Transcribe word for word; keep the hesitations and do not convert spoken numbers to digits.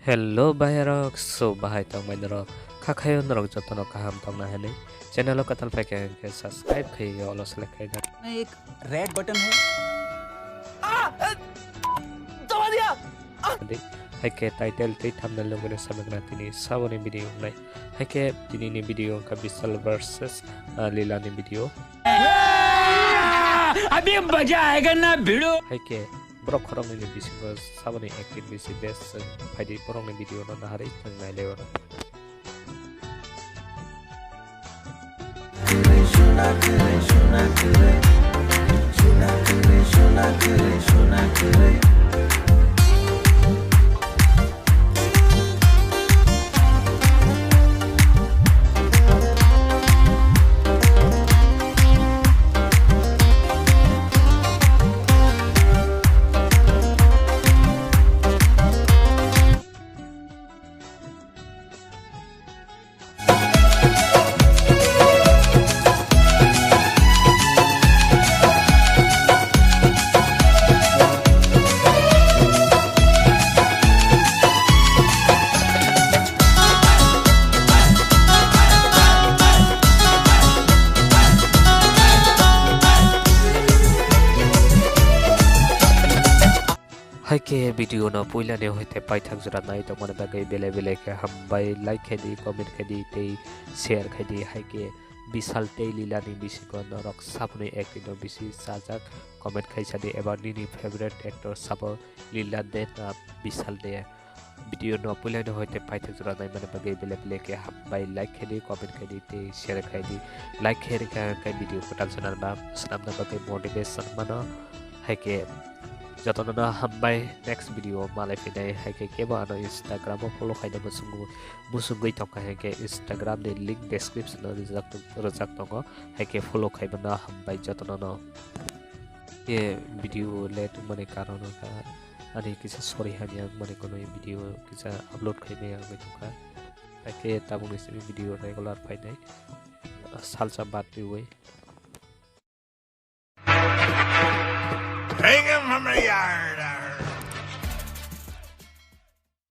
Hello bhai rok, so bahai tongmai norok, kha khayo norok jotono kaham tongna hinwi channel o kwtal phaikha hinkhe subscribe khaiwi olo select khaina. एक red button है। आ, आ, दबा दिया। Di, haikhe title tei thumbnail nugwi samikna tini saboni video wngnai. Haikhe tinini video wngkha Bishal versus, ah, Lila ni video. अभी मजा आएगा ना भिड़ो। Haikhe borok khoroknwi ni bisingo saboni acting bisi best, phaidi borokni video no naharwi thwng nailai oro. Haikhe video no puilani hoite paithak jora nai tongmani bagwi belai belai khe hambai, like khaidi, comment khaidi tei share khaidi. Haikhe Bishal tei Lila ni bisingo norok saboni acting no bisi chajak, comment khaisadi eba nini favorite actor sabo Lila de na Bishal de. Video no puilani hoite paithak jora naimani bagwi belai belai khe hambai, like khaidi, comment khaidi tei share khaidi. Like khe rikha khe video kwtal swnamna, swnamna bagwi motivation mano. Haikhe jotono no hambai, next video malai phinai. Haikhe kebo ano Instagram o follow khaina muchungo, muchungwi tongkha hinkhe Instagram ni link description o rijak, rijak tongo. Haikhe follow khaimano hambai jotono no. Khe video late wngmani karon wngkha ani kisa sorry hamya wngmani kono video kisa upload khaimaya wngwi tongkha. Haikhe tabukni simi video regular phainai salsa bad riwi. Bring him from the yard.